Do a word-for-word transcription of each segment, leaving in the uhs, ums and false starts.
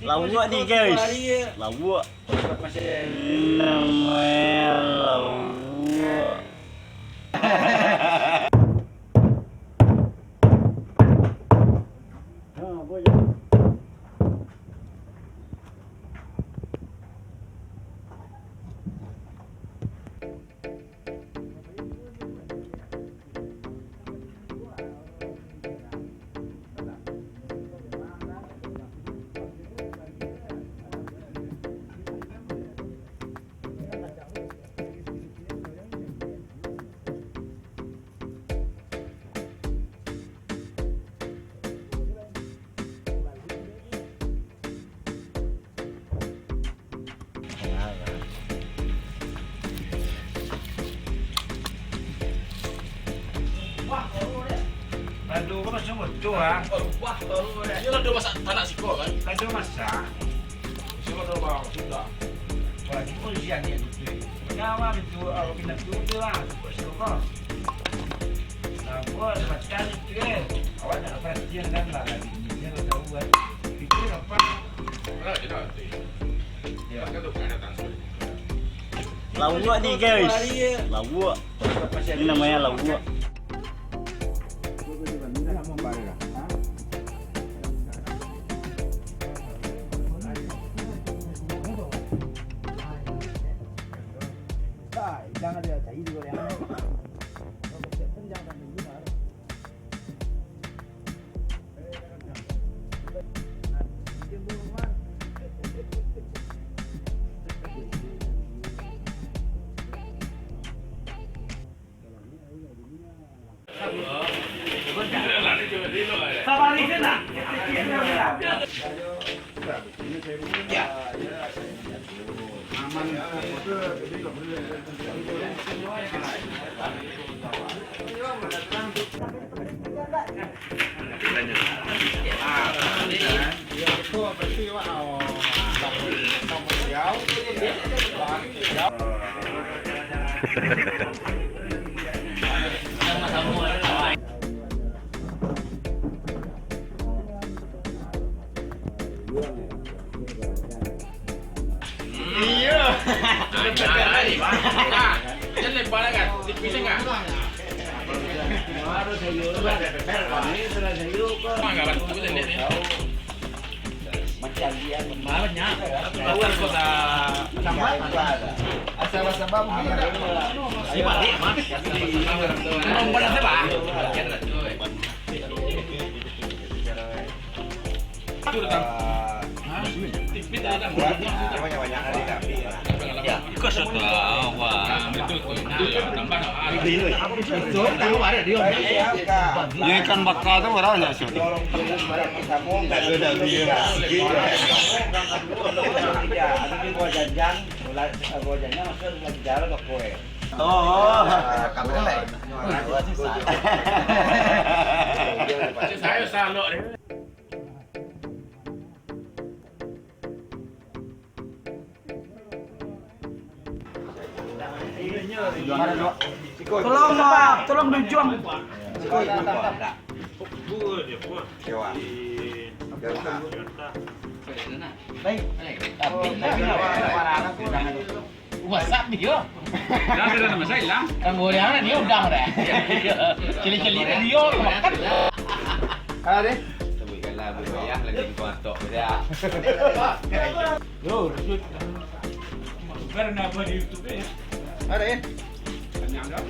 Lauak ni, guys. Lauak. Ini namanya lauak. Aduh, kau masih bocor, ah. Aduh, wah, baru dah. Iyo lah, dah masak tanak siko, kan? Aduh, masak. Siko dah bawa, sudah. Wah, itu ujian ni, tu. Nyawa itu, awak kena tu, tu lah. Siko kau. Nah, gua ada macam itu, eh. Awak nak perhatian kan lah, lagi ni. Dia dah tahu, kan. Pikir apa? Berat je lah, tu. Ya. Kan tu kan datang. Lauak ni, guys. Lauak. Ini namanya lauak. Iyo. Nah, jangan lebar sangat, tipis sangat. Agak bantu je ni. Macam dia. Banyak. Keluar kota. Asal-asal babu. Dia balik, Mas. Belum pernah sebab. Yo, ikan bakar tu barang banyak sih. Oh, kamu kan lain. Saya salok deh. Tolong, ah, tolong tunjuang. Baik. Tapi, tapi, WhatsApp dia. Dah, dah, dah, masa hilang. Kan boleh, ah, dia udang dah. Cili-cili dia makan. Ada deh. Sebutkanlah, boleh bayar lagi kau atok dah. Yo, Rusut. Bukan apa di YouTube ya. Ada ya. Kenyang dah.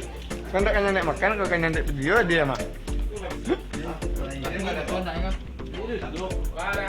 Kau ndak kenyang ndak makan, kau kenyang ndak video dia, Mak. Ini ada kau nak ingat. Ini satu. Ada.